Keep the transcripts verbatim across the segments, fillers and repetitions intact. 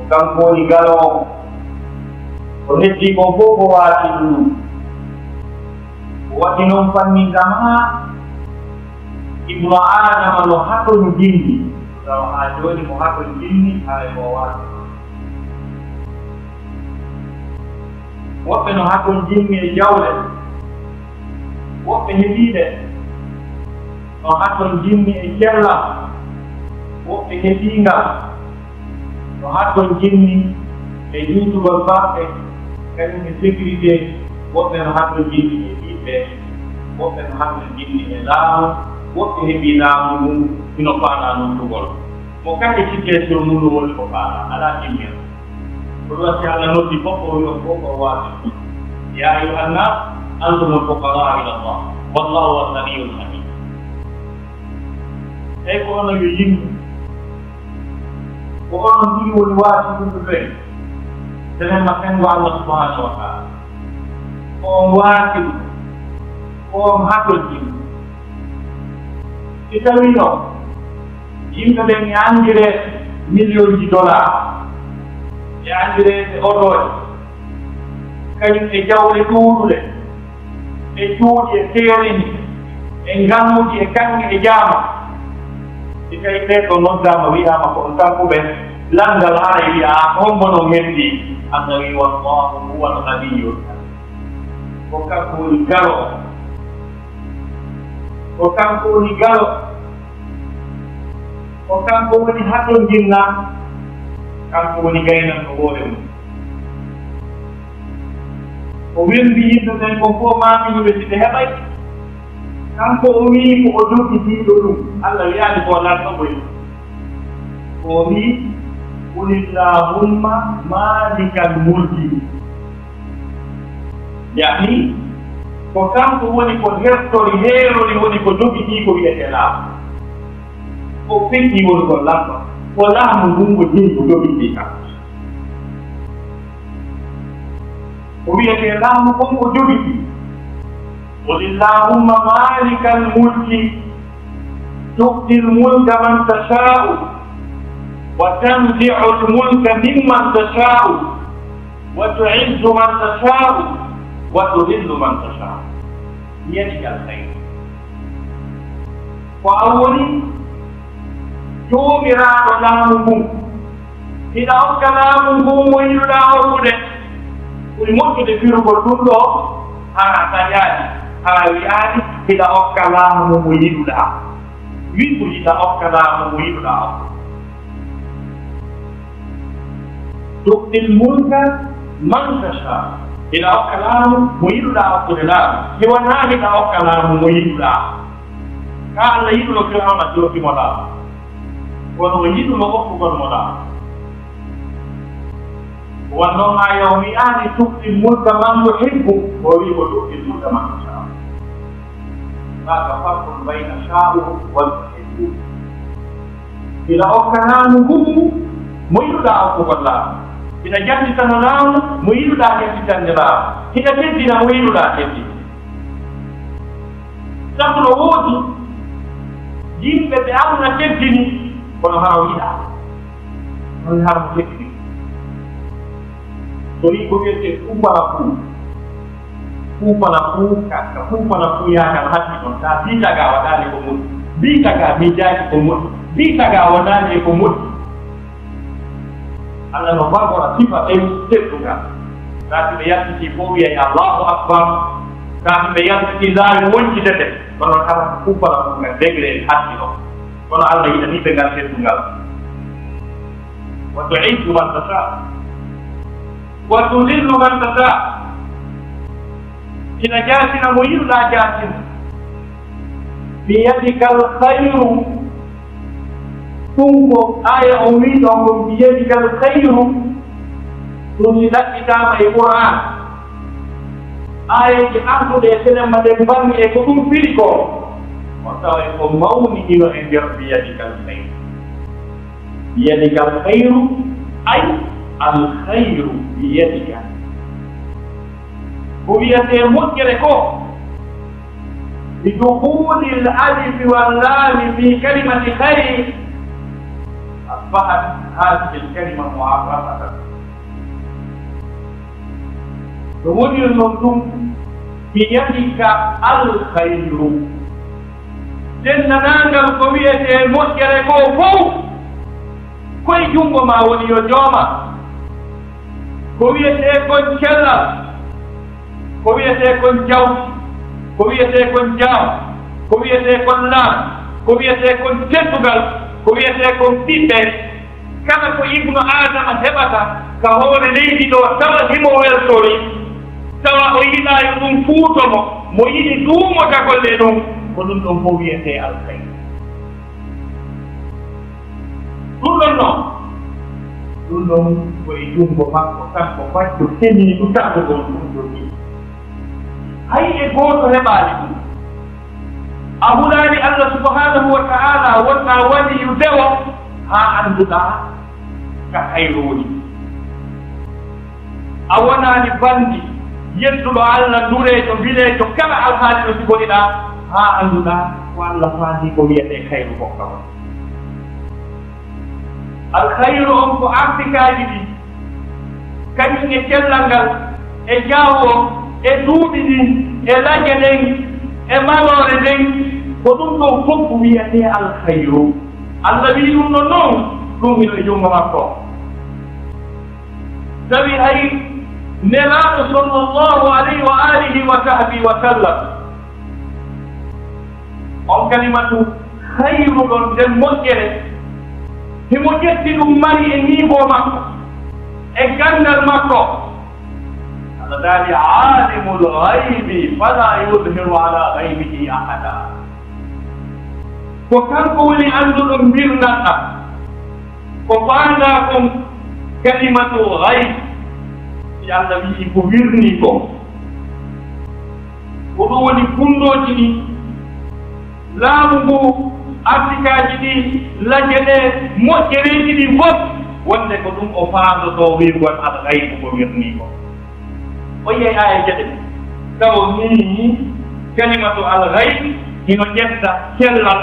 Kanko woni garoowo. Ko heddii kon fof ko waati ɗum. Ko waɗi noon fanninta maa Ibnu Aadama no haton jinni. Tawa haa jooni mo haton jinni, haray ko waati. Woɓɓe no haton jinni e jawle, woɓɓe heɓii ɗe. No haton jinni e cellal, woɓɓe heɓii ngal. No haton jinni e juutugol baɗɗe, kañum e sécurité, woɓɓe no haton jinni e ɓiɓɓe, woɓɓe no haton jinni e laamu, woɓɓe heɓii laamu ngun hino faanaa noddugol. Mo kadi situation mum no woni ko faanaa, alaa jinni en. Ko ɗum waɗi Allah noddi fof, o wi'i on fof ko waasitun. يا أيها الناس أنتم الفقراء إلى الله والله هو الغني الحميد. Eyi ko onon yo yimɓe, ko onon tigi woni waasitun ɓe ɓen. Tenen ma senngo Allah subhanahu wa taala. Ko on waasiɗo, ko on hatojjinɗo. Si tawii noon, yimɓe ɓen e anndiree miliyonji dollar, e anndiree e otooje, kañum e jawle ɗuuɗuɗe, e cuuɗi e teerini, e ngaluuji e kaŋŋe e jaama. Si tawii ɓee ɗoo noddaama, wiyaama ko on tampuɓe, lanndal haray wi'a, "A, ko hombo non heddii?" Annabi, "Wallahu huwal ghaniyyul hamid." Ko kanko woni galo. Ko kanko woni galo. Ko kanko woni hatonjinna. Kanko woni gaynanɗo hoore mum. O welndi yimɓe ɓen kon fof maamiiɓe si ɓe heɓay. Kanko o wi'i ko o jogitiiɗo ɗum. Allah wi'aani ko o lanɗo koy. O wi'i, "Qul illahumma maalikal mulki." Yaani, ko kanko woni ko hertori, heerori, woni ko jogitii ko wi'etee laamu. O fekki woni ko laamu. Ko laamu ngun ko jeyɗo jogitii kam. Ko wi'etee laamu kon ko jogitii. قل اللهم مالك الملك تؤتي الملك من تشاء وتنزع الملك ممن تشاء وتعز من تشاء وتذل من تشاء بيدك الخير. Ko an woni joomiraaɗo laamu ngun. Hiɗa okka laamu ngun mo yiɗuɗaa okkude. Ɓuri moƴƴude firugol ɗum ɗoo, hara a taƴaani, hara a wi'aani, hiɗa okka laamu mo yiɗuɗaa. Wi'u hiɗa okka laamu mo yiɗuɗaa okkude. تؤتي الملك من تشاء. Hiɗa okka laamu mo yiɗuɗaa okkude laamu. Si wonaa hiɗa okka laamu mo yiɗuɗaa. Ka Allah yiɗuno Fir'awna si okki mo laamu. Kono o yiɗuno okkugol mo laamu. Wonno maa yo wi'aani تؤتي الملك من تحب, o wi'i ko تؤتي الملك من تشاء. Haka فرق بين شاء وتحب. Hiɗa okka laamu ngun mo yiɗuɗaa okkugol laamu. Hiɗa jattitana laamu mo yiɗuɗaa jattitande laamu. Hiɗa teddina mo yiɗuɗaa teddinde. Sabu no woodi yimɓe ɓe Allah teddini, kono hara o yiɗaa. Ɗum hara mo teddini. So wii ko wiyetee kumpana fuu. Kumpana fuu, ka, ka kumpana fuu yaaka no hatti ɗon. Taa bii tagaa waɗaali ko moƴƴi. Bii tagaa miijaaki ko moƴƴi. Bii tagaa waɗaali ko moƴƴi. Allah no bargora sifa ɓen teddungal. Taa si ɓe yaltitii fof wiyay Allahu Akbar. Taa si ɓe yaltitii laawi woncitete. Kono kala ko kumpana fuu ka degré en hatti ɗon. Kono Allah yiɗanii ɓe ngal teddungal. وتعز من تشاء وتذل من تشاء. Hiɗa jaasina mo yiɗuɗaa jaasina. بيدك الخير. Ɗum ko aaya o wii ɗon ko بيدك الخير. Ɗum si ɗaɓɓitaama e Qur'aan. Aayeeje arduɗe e senemma ɗen mbanni e ko ɗum firi ko. O tawa e ko mawni ino e nder بيدك الخير. بيدك الخير، أي الخير بيدك. Ko wiyetee moƴƴere ko, بدخول الألف واللام في كلمة خير. A فهل هذه الكلمة معرفة؟ No woniri noon ɗum, mi yahii ka alkhayru. Denndaangal ko wiyetee moƴƴere koo fof, koye junngo maa woni yo jooma. Ko wiyetee kon cellal, ko wiyetee kon jawdi, ko wiyetee kon jam, ko wiyetee kon laam, ko wiyetee kon teddungal, ko wiyetee kon ɓiɓɓe. Kala ko Ibnu Aadama heɓata ka hoore leydi ɗoo, tawa himo weltori, tawa o yiɗaa yo ɗum fuuto mo, mo yiɗi duumodagol e ɗum, ko ɗum ɗon fof wiyetee alkhayr. Ɗum ɗon non, ɗum ɗon ko e junngo makko, kanko bajjo seniiɗo tagugol ɗum ɗon ni. Hay e gooto heɓaali ɗum. A hulaani Allah subhanahu wa ta'ala wonɗaa waliyu dewo haa annduɗaa ka hayru woni. A wonaani banndi yettuɗo Allah ndureejo, mbileejo, kala alhaali no siboriɗaa haa annduɗaa ko Allah faandii ko wiyetee hayru hokka on. Alkhayru on ko artikaaji ɗin, kañum e cellal ngal, e jaawo on, e duuɓi ɗin, e laje ɗen, e maloore nden, ko ɗum ɗon fof ko wiyetee alkhayru. Allah wi'i ɗum ɗon non, ɗum hino e junngo makko. Tawi hay Nelaaɗo sallallahu alayhi wa alihi wa sahbihi wa sallam, on kalimatu khayru ɗon, nden moƴƴere, himo ƴetti ɗum mari e niveau makko, e ganndal makko. Allah daali, "Alimul ghaybi fala yudhiru ala ghaybihi ahada." Ko kanko woni annduɗo mbirnal ɗam. Ko faandaa kon kalimatu ghaib, si Allah wi'i ko wirnii ko. Ko ɗum woni kunndooji ɗi, laamu ngu, artikaaji ɗi, laje ɗe, moƴƴereeji ɗi fof, wonde ko ɗum o faandotoo wi'ugol al ghaibu ko wirnii ko. O yiyay aayeeje ɗe, taw ni kalimatu al ghaib hino ƴetta cellal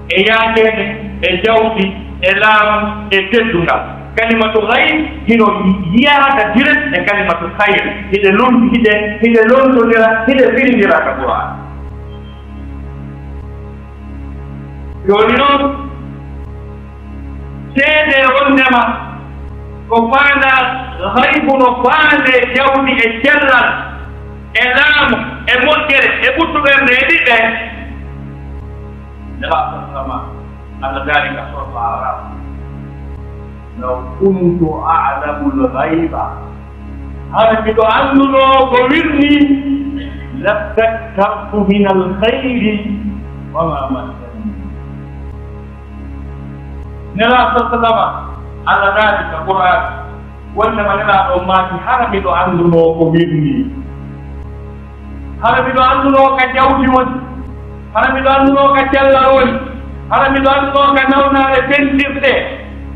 e yaajeede, e jawdi, e laamu, e teddungal. Kalimatu ghaib hino yaada direct e kalimatu khayr. Hiɗe lon-, hiɗe, hiɗe lontondira, hiɗe firindira ka Qur'an. Jooni noon, seedee wondema ko faandaa ghaybu no faandee jawdi e cellal, e laamu, e moƴƴere, e ɓuttu ɓernde, e ɓiɓɓe. Nelaaɗo sallama, Allah daali ka Suuratul A'raaf, "Law kuntu a'lamul ghayba," hara miɗo annduno ko wirnii, "lastakthartu minal khayri wa ma massani." Nelaaɗo sallama, Allah daali ka Qur'an, wondema Nelaaɗo on maaki, "Hara miɗo annduno ko wirnii." Hara miɗo annduno ka jawdi woni, hara miɗo annduno ka cellal woni, hara miɗo annduno ka nawnaare pentirde,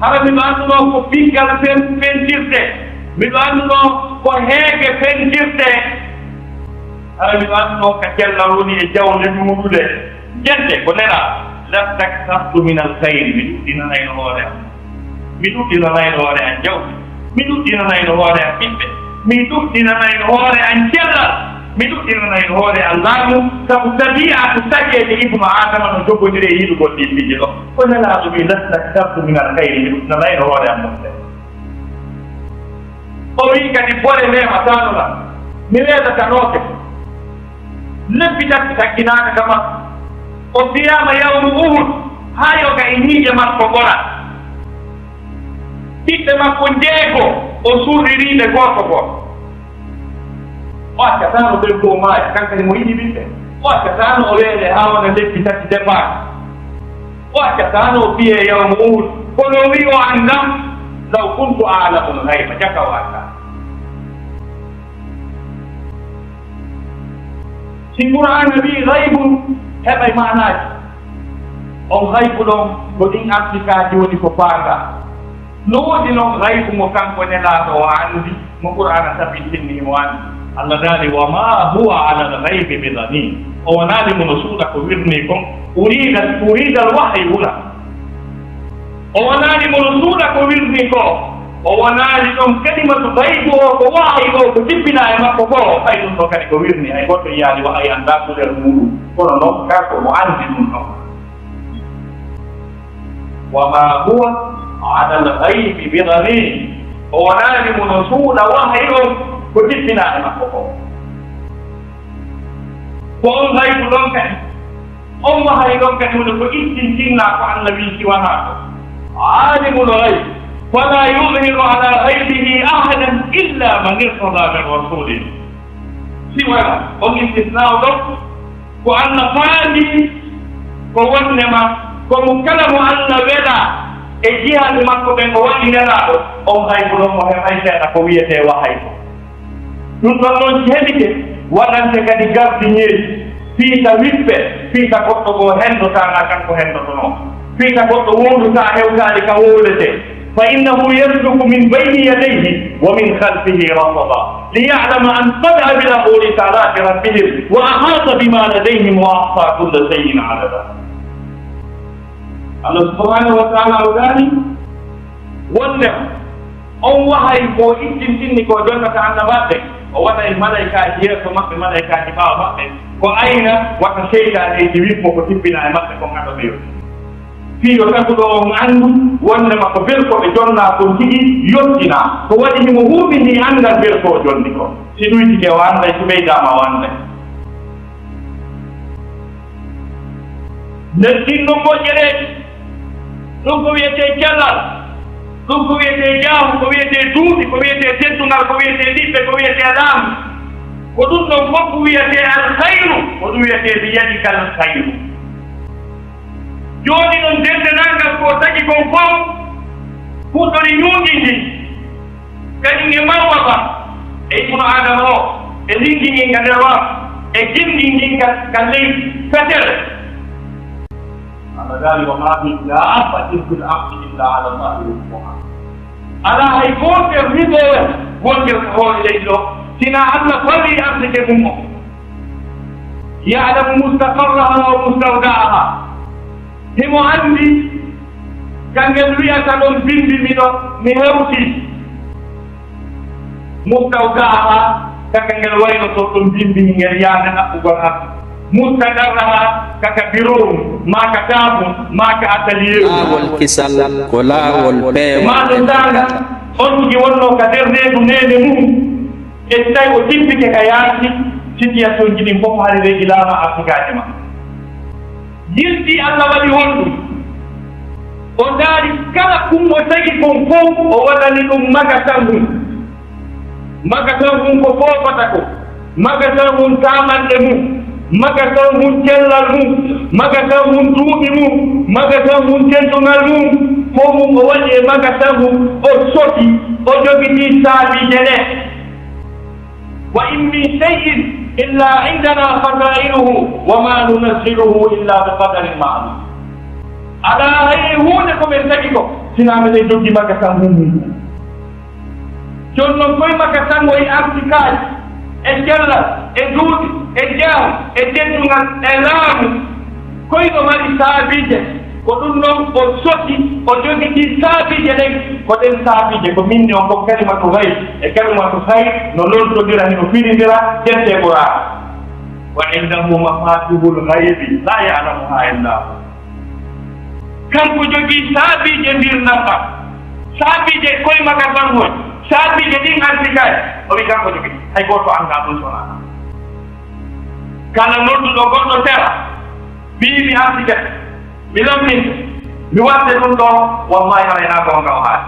hara miɗo annduno ko piggal pen-, pentirde, miɗo annduno ko heege pentirde, hara miɗo annduno ka cellal woni e jawle ɗuuɗuɗe. Jedde ko Nelaaɗo, "lastakthartu minal khayri," mi ɗuɗɗinanayno hoore am. Mi ɗuɗɗinanayno hoore am jawdi. Mi ɗuɗɗinanayno hoore am ɓiɓɓe. Mi ɗuɗɗinanayno hoore am cellal. Mi ɗuɗɗinanayno hoore am laamu. Sabu tabi'atu tageede Ibnu Aadama no jogondiri e yiɗugol ɗii piiji ɗoo. Ko Nelaaɗo wi'i, "Lastakthartu minal khayri," mi ɗuɗɗinanayno hoore am moƴƴere. O wi'i kadi, "Bone memataano lan. Mi weedatanooke." Lebbi tati takkinaaka ka makko. O fiyaama yawmu Uhud, haa yoga e ɲiiƴe makko ɓora. Ɓiɓɓe makko njeego, o surririi ɓe gooto gooto. O accataano ɓe goo maaya, kankadi mo yiɗi ɓiɓɓe. O accataano o weele haa wona lebbi tati defaaka. O accataano o fiyee yawmu Uhud, kono o wi'i o anndaa, "Law kuntu a'lamul ghayba," jaka o anndaa. Si Qur'aana wi'i ghaybu, heɓay maanaaji. On ghaybu ɗon, ko ɗin artikaaji woni ko faandaa. No woodi non ghaybu mo kanko Nelaaɗo o anndi, mo Qur'aana tabintinni himo anndi. Allah daali, "Wa ma huwa alal ghaybi bi dhanin." O wonaali mo no suuɗa ko wirnii kon. Urida, urida al wahyu huna. O wonaani mo no suuɗa ko wirnii koo. O wonaani ɗon kalimatu gaybu oo, ko wahayi oo, ko jippinaa e makko koo. Hay ɗum ɗoo kadi ko wirnii, hay gooto yiyaali wahayi, anndaa couleur muuɗum. Kono noon, kaa ko mo anndi ɗum ɗon. Wa maa huwa alal gaybi bi daniin. O wonaani mo no suuɗa wahayi on ko jippinaa e makko koo. Ko on gaybu ɗon kadi, on wahayi ɗon kadi woni ko ittintinaa ko Alla wi'i si wanaa ko. Aalimul gaybi, falaa yudhiru alaa gaybihi ahadan illaa man irtadaa min rasuulin. Si wanaa on istisnaa ɗon, ko Alla faandi ko wonnde ma, ko mo kala mo Alla welaa e jiyaaɓe makko ɓen, o waɗi nelaaɗo, on gaybu ɗon mo heɓay seeɗa ko wiyetee wahayi ko. Ɗum ɗon noon, si heɓike, waɗante kadi gardiñeeji, fii ta wippe, fii ta goɗɗo goo henndotaanaa kanko henndotonoo, fii ta goɗɗo wowlutaa hewtaade ka wowletee. Fa innahu yasluku min bayni yadayhi wa min khalfihi rasada, liya'lama an qad ablagu risalati rabbihim wa ahata bima ladayhim wa ahsa kulla shay'in adada. Allah subhanahu wa ta'ala o daali wonde on wahayi ko ittintinni ko jonnata annabaaɓe, o waɗay malaykaaji yeeso maɓɓe, malaykaaji ɓaawo maɓɓe, ko ayna wata seytaaneeji wippo ko tippina e maɓɓe kon ado ɓe yotti. Fii yo taguɗo on anndu wonde ma ko bel ko ɓe jonnaa kon tigi yottinaa. Ko waɗi himo huuɓini anndal bel ko o jonni kon. Si ɗuytike o annday, si ɓeydaama o annday. Nder ɗin ɗon moƴƴereeji, ɗum ko wiyetee cellal, ɗum ko wiyetee jaamu, ko wiyetee duuɓi, ko wiyetee teddungal, ko wiyetee ɓiɓɓe, ko wiyetee laamu. Ko ɗum ɗon fof ko wiyetee alkhayru, ko ɗum wiyetee biyadika alkhayru. Jooni noon, denndanangal ko tagi kon fof fuɗɗori ñuuɗi ndi. Kadi nge mawba ba e Ibnu Aadama o, e lingi ngin ka nder waato, e gimɗi ngin ka, ka leydi fetere. Allah daali, "Wa maa min daabbatin fil ardi illa ala Allahi rizquha." Alaa hay gootel ridoowo wonngel ka hoore leydi ɗo, sinaa Allah fawii arsike mum o. Ya'lamu mustaqarraha wa mustawda'aha. Himo anndi ka ngel wi'ata ɗon bimbi mi ɗo, mi hewti. Mustawda'aha, ka ka ngel waynoto ɗon bimbi ngel yaade ɗaɓɓugol han. Mustaqarraha, ka ka biro, maa ka taabu, maa ka atelier. Laawol kisal ko laawol peewal. Maa ɗum daanga, on tigi wonnoo ka nder reedu neene mum. E si tawi o tippike ka yaasi, situation ji ɗin fof hari regilaama artikaaji ma. Yilti Allah waɗi honɗum? O ndaari kala kun o tagi kon fof, o waɗani ɗum magasan mum. Magasan mum ko foofata ko, magasan mum taamanɗe mum, magasan mum cellal mum, magasan mum duuɓi mum, magasan mum teddungal mum, fof mum o waɗi e magasan mum, o soti, o jogiti saabiije ɗe. Wa in min shay'in illa indana khaza'inuhu wa ma nunazziluhu illa bi qadarin ma'lum. Alaa hay huunde ko men tagi ko, sinaa meɗen joggi magasan mum. Jooni noon, koye magasan o e artikaaji, e cellal, e duuɓi, e jaamu, e teddungal, e laamu. Koyɗo mari saabiije, ko ɗum noon o soti, o jogiti saabiije ɗen, ko ɗen saabiije, ko min ni on fof kalimatu gayb, e kalimatu gayb no lontondira, hino firindira, defte Qur'aan. Wa indahu mafatihul gaybi la ya'lamuha illa hu. Kanko jogii saabiije mbirnam ɗam, saabiije koye magasan hoy, saabiije ɗin artikaaji, o wi kanko jogii, hay gooto anndaa ɗum so wonaa. Kala nodduɗo goɗɗo sera, wi'i mi arti gese, mi lomninte, mi waɗde ɗum ɗo, wallahi alay naa goonga o haali.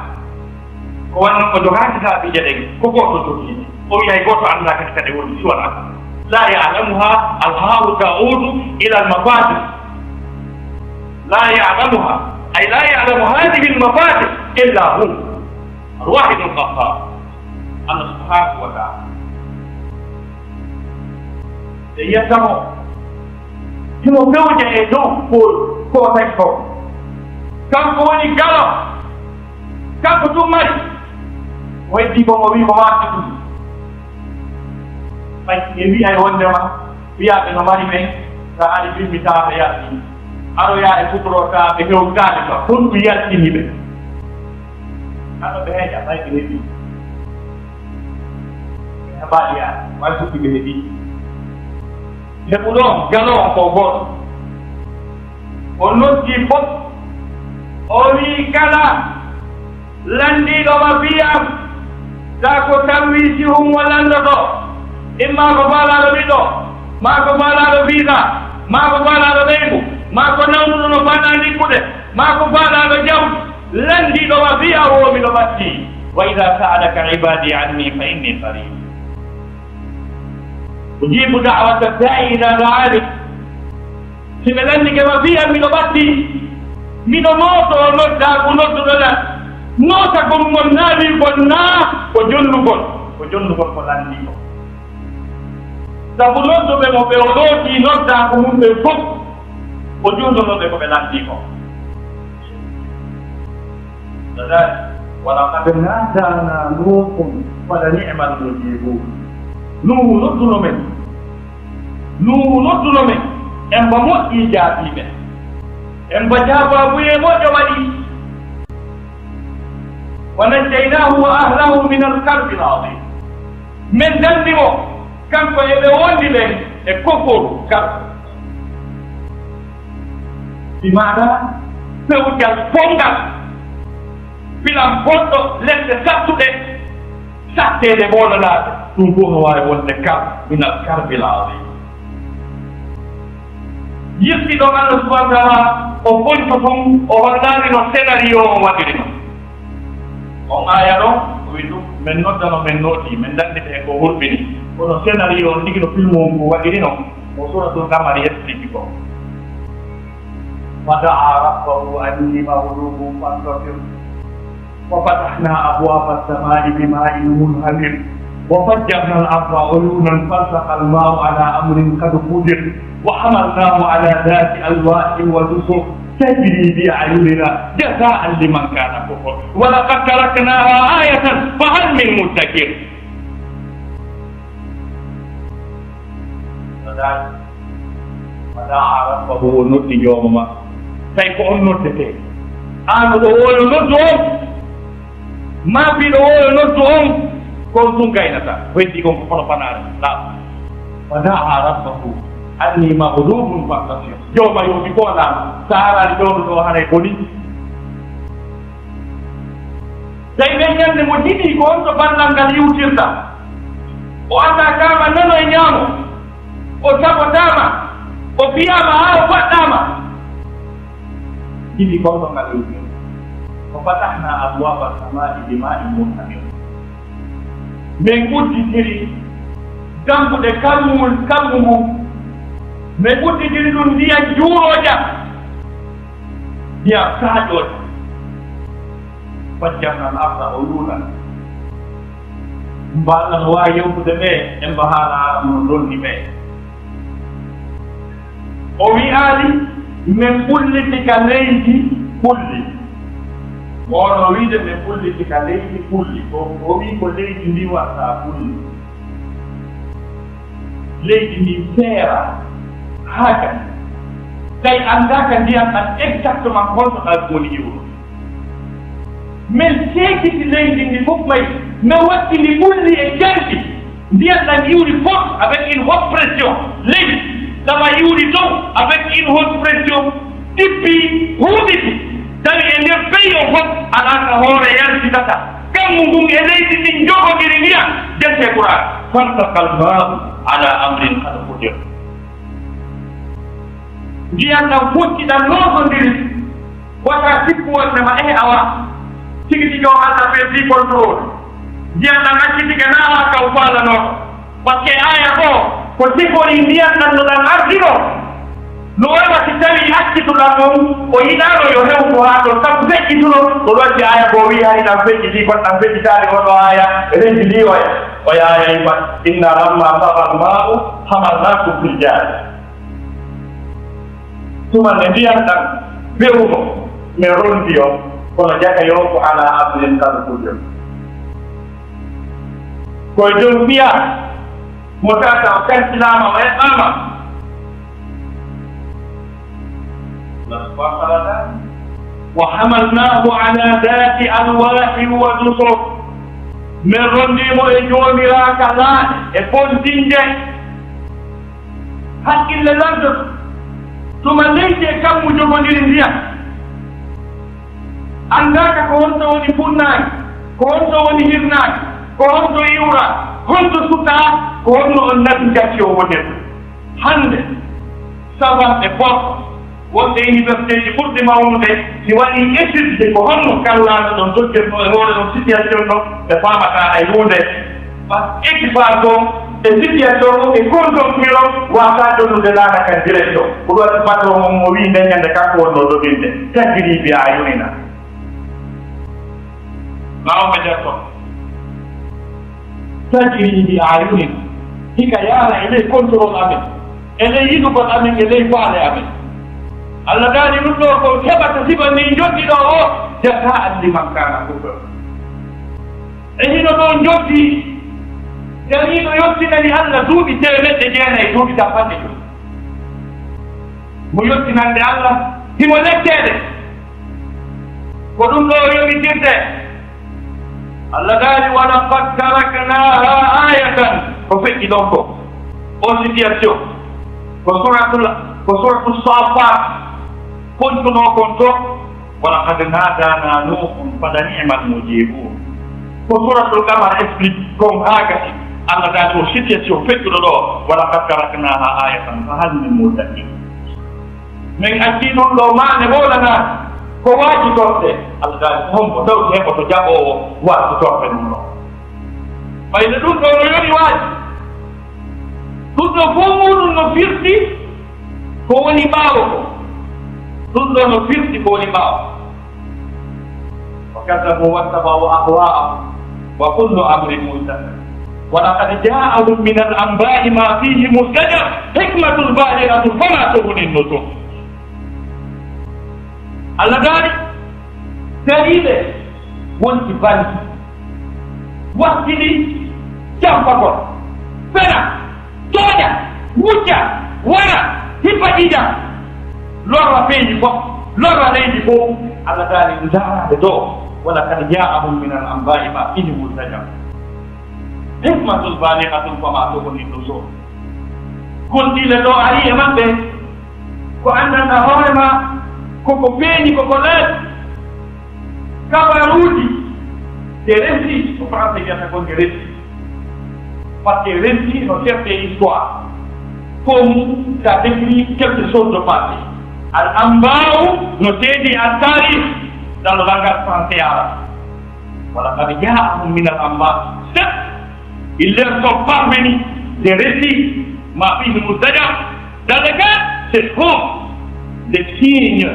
Ko wanno o jogaaki saabiije ɗen, ko gooto jogii. O wi'i hay gooto anndaa kadi kadi woni si wonaa. La ya'lamuha, al ha'u ta'udu ila al mafatih. La ya'lamuha, ay la ya'lamu hadhihi al mafatih illa hu. Al wahidul qahhar. Allah subhanahu wa ta'ala. Ɓe yiyata mo, himo fewja e dow ko, ko o tagi ko. Kanko woni galo, kanko tun mari. O heddii ko mo wii ko waasi ɗum. Ɓay ɓe wi'ay wondema wiyaaɓe no mari ɓen, sa ari bimmi tawa ɓe yalti. Aroya e futorotaaɓe hewtaade ka, honɗum yaltini ɓe? Hano ɓe heƴa, ɓay ɓe heɓi. Ɓe heɓaali yaade, way fuɗɗi ɓe heɓi. Heɓuɗo on, jalo on ko gooto. O noddi fof, o wi'i kala lanndiiɗo ma fii am, taa ko tanwiisihun o lanndoto, imma ko faalaaɗo ɓiɗɗo, maa ko faalaaɗo visa, maa ko faalaaɗo ɓeyngu, maa ko nawnuɗo no faanaa ndikkude, maa ko faalaaɗo jawdi, lanndiiɗo ma fii am o miɗo ɓattii. Wa idaa sa'alaka ibaadii annii fa innii qariib. Ujiibu da'wata daa'i idaa da'aani. Si ɓe lanndike ma fii am, miɗo ɓattii, miɗo nootoo noddaa ko nodduɗo lan. Nootagol ngol naa wiigol naa ko jonnugol, ko jonnugol ko lanndii ko. Sabu nodduɓe mo ɓe o nootii noddaa ko mum ɓen fof, o jonnunoo ɓe ko ɓe lanndii ko. Kadaalika, wa laqad naadaanaa Nuuhun fa la ni'mal mujiibuun. Nuuhu nodduno men. Nuuhu nodduno men. En ba moƴƴii jaabii men. En ba jaabaabuye moƴƴo waɗi. Wa najjaynaahu wa ahlahu minal karbil aziim. Men danni mo, kanko e ɓe wondi ɓen e koforu garɗo. Bi maana, fewjal bonngal, filan bonɗo, lepte sattuɗe, satteede ɓoolanaaɓe, ɗum fof no waawi wonde kar minal karbil aziim. Yettiɗo Allah subhanahu wa taala, o bonto tun, o hollaani no scénario on waɗiri non. On aaya ɗon, o wi ɗum, men noddano, men nooti, men danndi ɓe ko hulɓini. Kono scénario on tigi no film on ko waɗiri non, ko Suuratul Qamar yettii ko. فدعا ربه أني مغلوب فانتصر. وفتحنا أبواب السماء بماء منهمر. وفجرنا الأرض عيونا فالتقى الماء على أمر قد قدر. وحملناه على ذات ألواح ودسر. تجري بأعيننا جزاء لمن كان كفر. ولقد تركناها آية فهل من مدكر. Fada'a rabbahu, o noddi jooma makko. Tawi ko on noddetee. Aan oɗo wooyo noddu on, maa biɗo wooyo noddu on, ko on tun gaynata. Ko heddi kon ko kono fanaare. Laaɓa. Fada'a rabbahu anni maghlubun fantasir. Jooma yo mi ko laaɓa. Sa haaraani ɗoo ɗoo haray boni. Tawi ɓen ñande mo jiɗi ko on to ballal ngal iwtirta. O attaakaama nano e ñaamo. O sabotaama. O fiyaama haa o faɗɗaama. Jiɗi ko on to ngal iwtirta. Wa fatahnaa abwaaba samaa'i bimaa'in munhamir. Min udditiri dambuɗe kammu, kammu ngun. Min udditiri ɗum ndiyan juurooja. Ndiyan saaƴooja. Fajjarna al-arda uyunan. Mbaɗa no waawi yewtude ɓe, en mba haala no lonni ɓe. O wi'aali, min ɓulliti ka leydi kulli. Woono wiide min ɓulliti ka leydi kulli. Ko o wi'i ko leydi ndi waɗata kulli. Leydi ndin seera haa kadi. Tawi anndaaka ndiyan ɗan exactement holno ɗan woni iwrude. Min seekiti leydi ndi fof may, min waɗi ndi ɓulli e janti. Ndiyan ɗan iwri fof avec une haute pression. Leydi, sama iwri dow avec une haute pression. Ɗippi, huuɓiti, tawi e nder pays o fof alaa ka hoore yaltitata. Kammu ngun e leydi ndin njogodiri ndiyan, dente Qur'aan. Faltaqa al-maa'u ala amrin qad qudir. Ndiyan ɗan fotti ɗan nootondiri, wata sikku wonde ma ehe awa. Tigi tigi o Allah perdii contrôle. Ndiyan ɗan accitike naa ka o faalanoo. Parce que aaya ko, ko sifori ndiyan ɗan no ɗan ardino. No wayi wa si tawi accituɗan on, o yiɗaano yo hewtu haa ɗon, sabu feƴƴituno, ko ɗon si aaya ko wi'i hari ɗan feƴƴitii, kono ɗan feƴƴitaali, oɗo aaya rentindii oya. Oya aaya ifa, inna lamma tagal maa'u hamalnaakum fil jaariya. Tuma nde ndiyan ɗan bewuno, min rondi on, kono jaka yo ko ala amrin qad qudir. Ko e dow fiya mo tata o kantilaama, o eɓɓaama. Subhanahu wa ta'ala, "Wa hamalnahu ala dhati alwahin wa dusur." Min ronndii mo e joomiraaɗi laaɗi e bontinɗe. Hakkille lanndo, tuma leydi e kammu jogondiri ndiyam. Anndaaka ko honto woni funnaange, ko honto woni hirnaange, ko honto iwra, honto sutaa, ko honno on nafi gacci o wonirta. Hannde, sawanɓe porto, wonɓe universitéji ɓurɗi mawnude, si waɗi étude de ko honno kallaaɗo ɗon dogirno e hoore ɗon situation ɗon, ɓe faamataa hay huunde. Par ce que équipe ɗon e situation ɗon e conjoncture ɗon, waawataa ɗonnude laana kan direction. Ko ɗum waɗi patron on mo wii nden ñande kanko wonno doginde. Tajribi a yonina. Mawɓe nder ton. Tajiri bi ayunin, hika yaara e ley contrôle amen, e ley yiɗugol amen, e ley faale amen. Allah daali ɗum ɗo ko heɓata sifa ni joddi ɗo o, jazaan liman kana kufir. E hino ɗo joddi, dariiɗo yottinani Allah duuɓi teemeɗɗe jeenayi, duuɓi cappanɗe joyi. Mo yottinande Allah, himo letteede. Ko ɗum ɗo yowitirte. Allah daali, "Wa laqad taraknaha ayatan." Ko feƴƴi ɗon ko, o situation, ko suratul, ko suratul Saffat, kontuno kon to, "Wa laqad nadana Nuhun fa la ni'mal mujibun." Ko suratul Qamar explique kon haa gasi. Allah daali, o situation feƴƴuɗo ɗo, "Wa laqad taraknaha ayatan fa hal min muddakir." Min accii ɗum ɗo maande wowlanaande ko waaji torɗe. Allah daali, ko hombo tawti heɓoto jaɓoowo waaji torɗe ɗum ɗo? Ɓayde ɗum ɗo no yoni waaji. Ɗum ɗo fof muɗum no firti ko woni ɓaawo ko. Ɗum ɗo no firti ko woni ɓaawo. وكذبوا واتبعوا أهواءهم وكل أمر مستقر ولقد جاءهم من الأنباء ما فيه مزدجر حكمة بالغة فما تغني النذر. Allah daali, dariiɓe wonti bandi, wakkili jampagol, fena, tooña, wujja, wara, hippa ƴiiƴam, lorra peeji fof, lorra leydi fof. Allah daali, ndaaraade ɗo, ولقد جاءهم من الأنباء ما فيه مزدجر حكمة بالغة فما تغني النذر. Gonɗiile ɗo ari e maɓɓe, ko anndanɗa hoore ma, koko feeñi, koko leer. Kabaruuji, des récits, ko français wiyata ko des récits. Parce que récit no chercher histoire. Comme ça décrit quelque chose de passé. Al anba'u no seedi al tarikh dans le langage français arabe. ولقد جاءهم من الأنباء. Certes, il leur sont parvenus des récits, ما فيه مزدجر. Dans le cas, c'est faux. Des signes,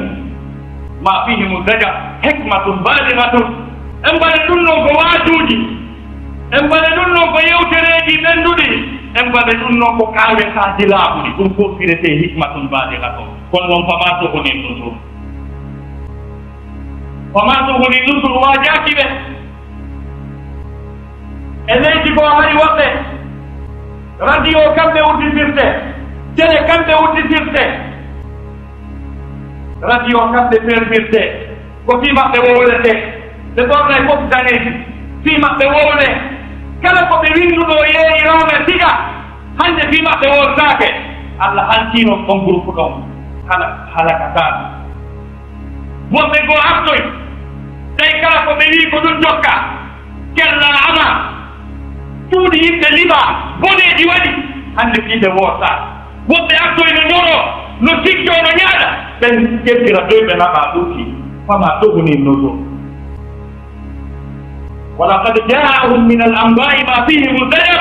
ما فيه مزدجر. حكمة بالغة. En mbaɗi ɗum noon ko waajuuji. En mbaɗi ɗum noon ko yewtereeji ɓennduɗi. En mbaɗi ɗum noon ko kaawetaaji laaɓuɗi. Ɗum fof firete حكمة بالغة. Kono noon, فما تغني النذر. فما تغني النذر, waajaaki ɓe. E leydi goo hari woɓɓe, radio kamɓe udditirte, télé kamɓe udditirte, radio kamɓe fermirte, ko fii maɓɓe wowlete, ɓe ɓornay fof daneeji, fii maɓɓe wowle, kala ko ɓe winnduno yeeyiraama siga, hannde fii maɓɓe wowltaake. Allah halkiino on groupe ɗon, hala, halakataa. Woɓɓe goo artoy, tawi kala ko ɓe wi'i ko ɗum jokka, kella ama, cuuɗi yimɓe liɓa, boneeji waɗi, hannde fii ɓe woota. Woɓɓe artoy no ñoro, no sikkoo, no ñaaɗa, ɓen ƴettira doy ɓe naɓa ɗuuɗi, فما تغني النذر. ولقد جاءهم من الأنباء ما فيه مزدجر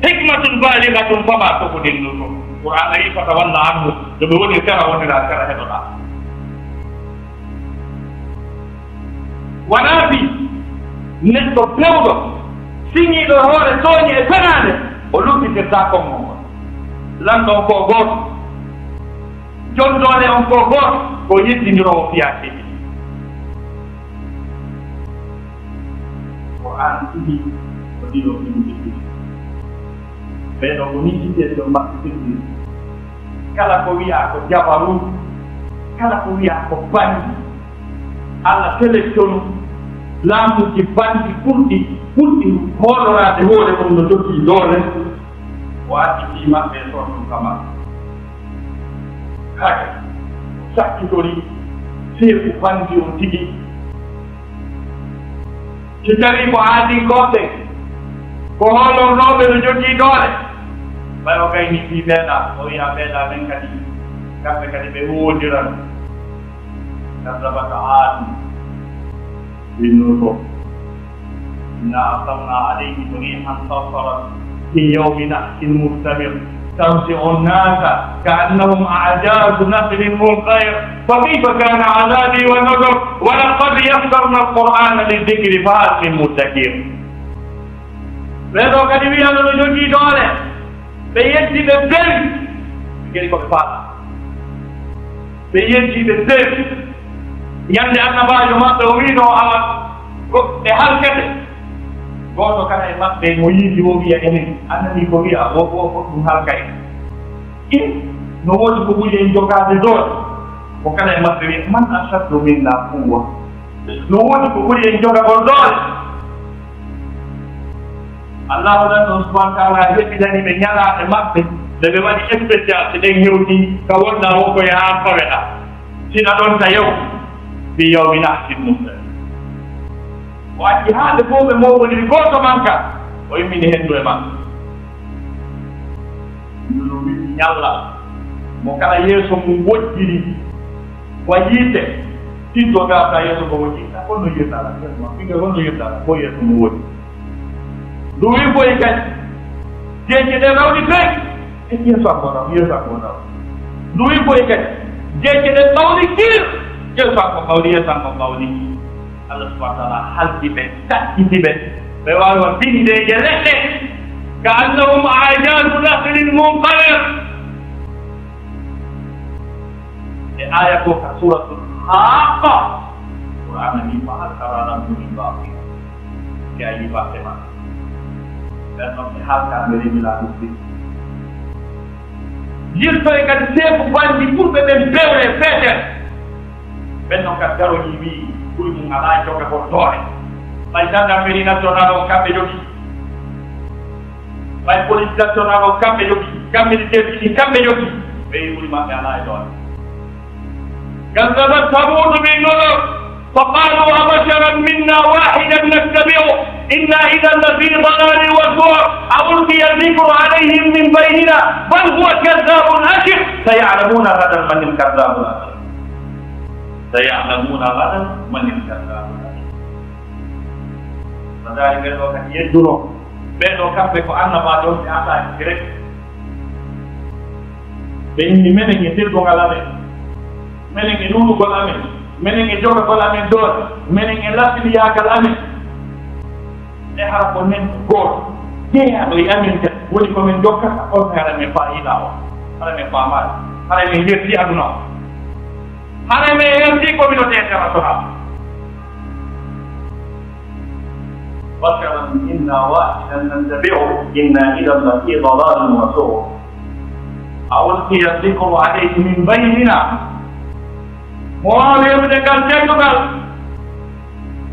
حكمة بالغة فما تغني النذر. Qur'aan ari, فتول عنهم, no ɓe woni sera, wonira sera, heɗoɗaa. Wanaa fii neɗɗo pewɗo, siŋiiɗo hoore tooñe e fenaande, o luttitirtaa konngol ngol. Lanɗo on ko gooto, jom doole on ko gooto, ko yeddindiroowo fiyaakeeji. Qur'aan suɓii ko ɗiɗo ɗum ɓe suɓi. Ɓee ɗoo ko nii situation maɓɓe firti. Kala ko wiyaa ko jabaruutu, Kala ko wiyaa ko bandi, Allah sélectionne laamuuji bandi ɓurɗi, ɓurɗi hooloraade hoore mum no jogii doole, o addi fii maɓɓe e sortum kama. Haka, o sakkitori seeku bandi on tigi. Si tawii ko aadinkooɓe, ko hoolornooɓe no jogii doole, ɓay o gayni fii ɓeeɗa, o wiya ɓeeɗa ɓen kadi, kamɓe kadi ɓe woondiran. كذبت عاد بالنذر إنا أرسلنا عليهم ريحا صرصرا في يوم نحس مستمر تغشى الناس كأنهم أعجاز نخل منقعر فكيف كان عذابي ونذر ولقد يسرنا القرآن للذكر فهل من مدكر. Ɓee ɗoo kadi wiyano no jogii doole, ɓe yeddi ɓe beri, ɓe gari ko ɓe faala. Ɓe yeddi ɓe beri. Ñande annabaajo maɓɓe o wiino awa ko ɓe halkete. Gooto kala e maɓɓe mo yiidi o wiya enen, a nanii ko wiya, wo, wo, wo ɗum halka en. In, no woodi ko ɓuri en jogaade doole. Ko kala e maɓɓe wiya, man ashaddu minna quwwa. No woodi ko ɓuri en jogagol doole. Allahu nan ɗon subhanahu wa taala heɓidani ɓe ñalaaɗe maɓɓe, nde ɓe waɗi spécial, si ɗen hewti ka wonɗaa won ko yahaa faweɗa. Sina ɗon ta yew, fi yawmi nahsin mustamir. O acci haa ɓe fof ɓe mowoniri gooto manka, o immini henndu e makko. Ɗum no wiɗi ñalla mo kala yeeso mum wojjiri, wa yiite, tinto gasa yeeso ko wojjiri. Kon no yirɗa la, yeeso ma, ɓinngel kon no yirɗa la, ko yeeso mum wojji. Ndu wi boy kadi, jeeje ɗe rawni toy, e yeeso am ko raw, yeeso am ko raw. Ndu wi boy kadi, jeeje ɗe ɓawli kir, yeeso am ko ɓawli, yeeso am ko ɓawli. Allah subhanahu wa taala halki ɓe, taƴƴiti ɓe. Ɓe waawi wa bindeeje leɗɗe. Ka annahum ajazu nahlin munqair. E aya ko ka suratul Haqqa. Qur'ana ni fa hal tara lahum min baqiya. Ke ayi ba tema. Ɓen ɗon ɓe halka ɓe remi laamu ɗin. Yirto e kadi seeku bandi ɓurɓe ɓen bewre feetere. Ɓen non kadi garoñi wii, ɓuri mum alaa jogagol doole. Ɓay gendarmerie nationale on kamɓe jogii. Ɓay police nationale on kamɓe jogii. Kamɓe ɗi tefi ɗin kamɓe jogii. Ɓe wi ɓuri maɓɓe alaa e doole. كذبت ثمود بالنذر فقالوا أبشرا منا واحدا نتبعه إنا إذا لفي ضلال وسعر أألقي الذكر عليه من بيننا بل هو كذاب أشر سيعلمون غدا من الكذاب الأشر. سيعلمون غدا من الكذاب الأشر. Fadaari ɓen ɗoo kadi yedduno. Ɓen ɗoo kamɓe ko annabaajo on ɓe attaque rek. Ɓe inni menen e teddungal amen, menen e ɗuuɗugol amen, menen e jogagol amen doole, menen e laɓɓiniyaagal amen. E hara ko nen gooto jeyaaɗo e amen kadi woni ko min jokkata on, hara min faayiida o, hara min faamaade, hara min yerti aduna o, hara min yerti communauté international. بشرا منا واحدا نتبعه إنا إذا لفي ضلال وسعر أألقي الذكر عليه من بيننا. Mo waawi heɓude ngal teddungal,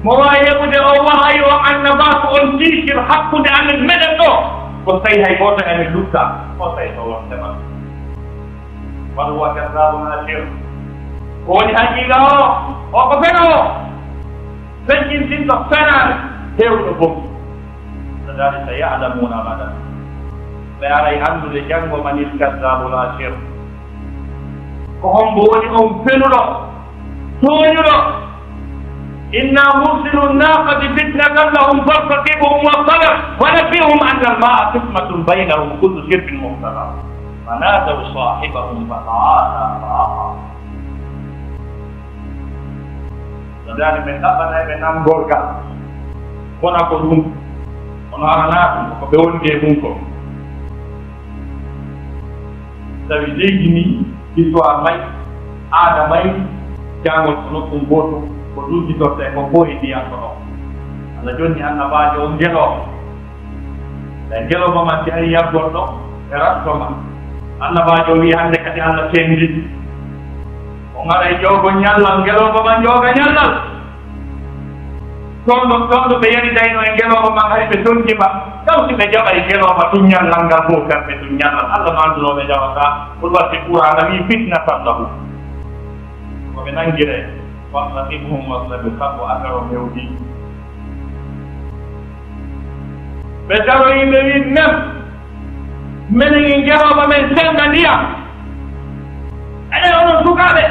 mo waawi heɓude o wahayi o annabaaku on tiitir hakkunde amen meɗen ɗoo, ko tawi hay gooto e amen lutta, o tawi ko won heɓal. بل هو كذاب أشر. Ko woni haqiiqa o, o ko fenoowo, feƴƴintinɗo fenaande, heewɗo bonki. Fadaari سيعلمون غدا. Ɓe aray anndude janngo من الكذاب الأشر. Ko hombo woni on fenuɗo, tooñuɗo? إنا مرسلو الناقة فتنة لهم فارتقبهم واصطبر ونبئهم أن الماء قسمة بينهم كل شرب محتضر فنادوا صاحبهم فتعاطى فعقر. No daani min ɗaɓɓanay ɓe nanngorgal, kono ko ɗum, kono aranaa ɗum, ko ɓe wondi e ɗum ko. Tawi leydi ni, histoire may, aada may, jangol ko nokku gooto, ko ɗum hitortee ko fof e ndiyam ko ɗo. Allah jonni annabaajo on ngelooba. Tawi ngelooba man si ari yargol ɗo, e ratto ma. Annabaajo wi hannde kadi Allah sendi. O On aray joogo ñallal, ngelooba man jooga ñallal. Toon ɗo, toon ɗo ɓe yaridaynoo e ngelooba man, hay ɓe tonngi ma. Taw si ɓe jaɓay ngelooba ɗum ñallal ngal fof, kamɓe ɗum ñallal. Allah ma annduno ɓe jaɓata. Ko ɗum waɗi Qur'aana wii fitnatan lahum. Ko ɓe nanngiree. Fartaqibhum wastabir, sabu affaire o hewti. Ɓe daroyi, ɓe wi, men, menen e ngelooba men sennda ndiyam. Enen onon sukaaɓe,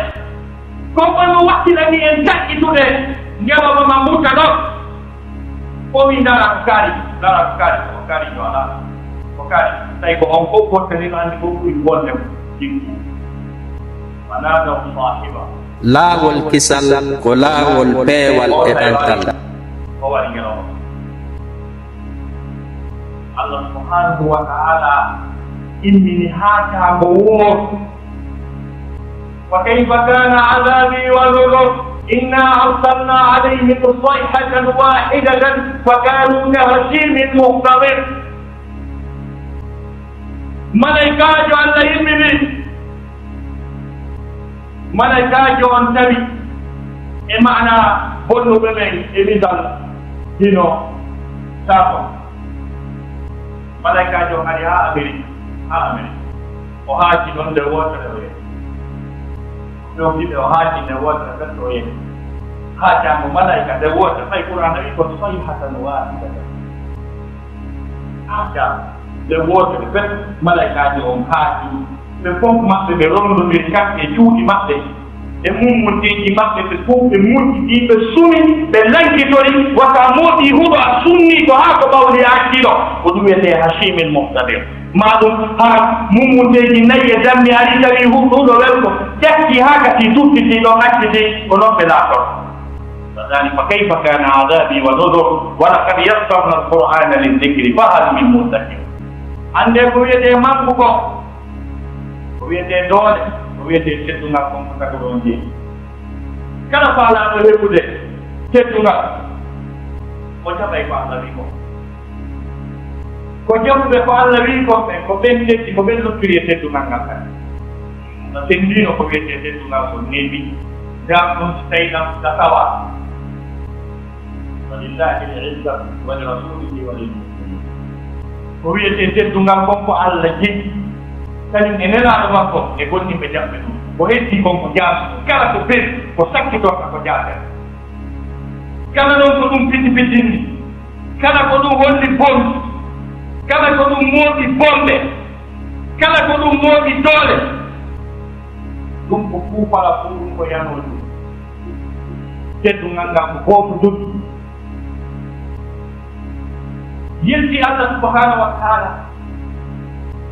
ko on wakkilani en taƴƴitude ngelooba ma mutta ɗon. O wi, ndara ko kaari, ndara ko kaari, ko kaari yo alaa. Ko kaari, tawi ko on fof fottani no anndi fof ɓuri wonde jikku. Wa nadaw sahiba. Laawol kisal ko laawol peewal e ɗantal. O waɗi ngelooba. Allah subhanahu wa ta'ala immini haa taango wooto. فكيف كان عذابي ونذر. إنا أرسلنا عليهم صيحة واحدة فكانوا كهشيم المحتضر. Malaykaajo Allah immini. Malaykaajo on tawi e maana bonnuɓe ɓen e misal hino saako. Malaykaajo on ari haa Amerik, haa Amerik. O haaji ɗon nde wootere o yehi. O ɗowdi ɓe, o haaji nde wootere ɓen o yehi. Haajaango malayka nde wootere, fay Qur'aana wi ko sayhatan waahidatan. Haajaango nde wootere ɓen malaykaajo on haaji. Ɓe fof maɓɓe ɓe rondondiri kamɓe e cuuɗi maɓɓe. E mummunteeji maɓɓe, ɓe fof ɓe muñɗiti, ɓe sumi, ɓe lankitori, wata moɗi huɗo a sunni ko haa ko ɓawli a acci ɗo. Ko ɗum wiyetee Hashimil Muhtadir. Ma ɗum hara mummunteeji nayi e dammi ari tawi huɗo welko, ƴakki haa kasi tuttiti ɗon acciti, ko noon ɓe laator. Fadani fa kayfa kana adabi wa nuzur, wa laqad yassarna al-Qur'ana lidhikri fa hal min muddakir. Annde ko wiyetee manku ko, ko wiyetee doole, ko wiyetee teddungal kon ko taguɗo on jeyi. Kala faalaaɗo heɓude teddungal, o jaɓay ko Allah wi ko. Ko jaɓuɓe ko Allah wi ko, ɓen ko ɓen teddi, ko ɓen lottiri e teddungal ngal kadi. No senndino ko wiyetee teddungal ko neeɓi, ndam ɗum si tawi ɗam da tawa. Walillahi al-izzatu wa li rasulihi wa lil mu'minin. Ko wiyetee teddungal kon ko Allah jegi, kañum e nelaaɗo makko e gonɗinɓe jaɓɓe ɗum. Ko heddii kon ko jaasi, kala ko bel, ko sakkitorta ko jaasere. Kala noon ko ɗum piti pitindi, kala ko ɗum holli bon, kala ko ɗum mooɓi bonɓe, kala ko ɗum mooɓi doole, ɗum ko kuufara fof ɗum ko yanoo ɗum. Teddungal ngal ko gooto jogii. Yilti Allah subhanahu wa ta'ala.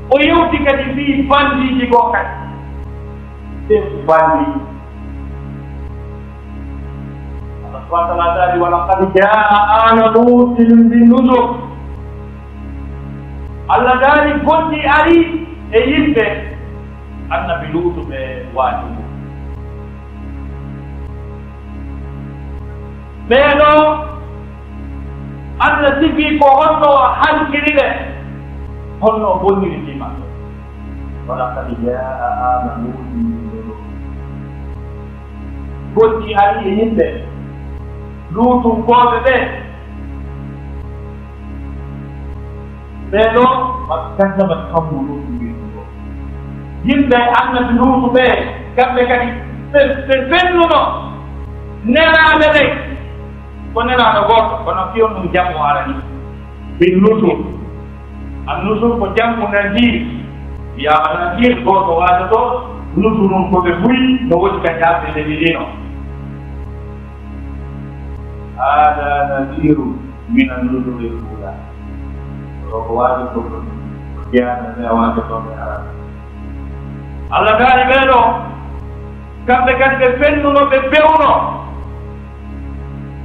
O yewti kadi fii bandiiji goo kadi. Ɓe ko bandiiji. Allah subhanahu wa ta'ala daali, "Wa laqad jaa'a aala Luutin bin nuzur." Allah daali, goɗɗi ari e yimɓe Annabi Luutu ɓe waajugo. Ɓee ɗoo, Allah sifii ko honno o halkiri ɓe, honno o bonniri fii maɓɓe. Wa laqad jaa'a aala Luutin bin nuzur. Goɗɗi ari e yimɓe Luutunkooɓe ɓe. Ɓee ɗoo, wa kaddabat qawmu Luutin bin nuzur. Yimɓe Annabi Luutu ɓe, kamɓe kadi ɓe, ɓe fennuno nelaaɓe ɓe. Ko nelaaɗo gooto, kono fii on ɗum jamu arani. Bin nuzur. An-nuzur ko jamu nazir. Wiyaama nazir, gooto waajoto, nuzurun ko ɓe buy, no woodi ka jaaɓe nde ɗiɗino. Hada naziru min an-nuzuril ula. Ɗo ko waajoto ko jeyaani e waajoto ɓe arata. Allah daali ɓee ɗoo, kamɓe kadi ɓe fennuno, ɓe bewno.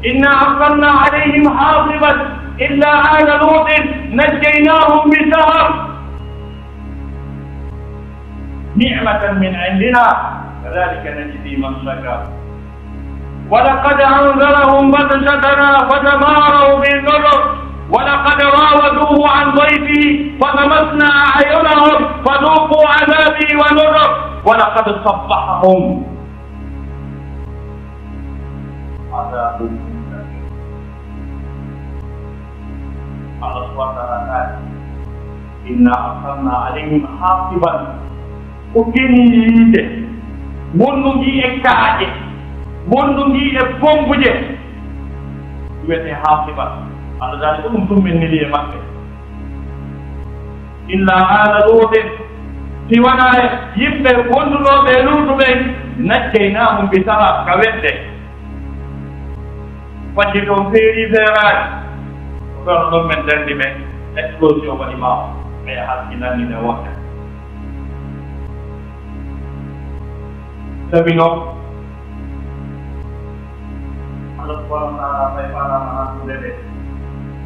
Inna arsalna alayhim hasiban illa ala Lutin najjaynahum bi sahar. Ni'matan min indina, kadhalika najzi man shakar. Wa laqad anzarahum batshatana fatamarau bin nuzur. Wa laqad rawaduhu an dayfihi fatamatna a'yunahum fadhuqu adhabi wa nuzur. Wa laqad sabbahahum عذاب مستقر. Allah subhanahu wa ta'ala قال: إنا أرسلنا عليهم حاصبا. Ko keniiɗe, wondugi e kaaƴe, wondugi e bombuuje, wiyetee haasiba. Allah daali ko ɗum tumminiri e maɓɓe. إلا آل لوط, si wanaa e yimɓe wonduɗo ɓe Luutu ɓen, نجيناهم, bi sahab ka wedde. Fajjiri on feeri feeraani. Ko ɗon ɗon men darndi ɓe, explosion waɗi maa o. Ɓe halkinani ɓe wonde. Sabi noon, Allah subhanahu wa ta'ala fay faalaama nattude ɓe.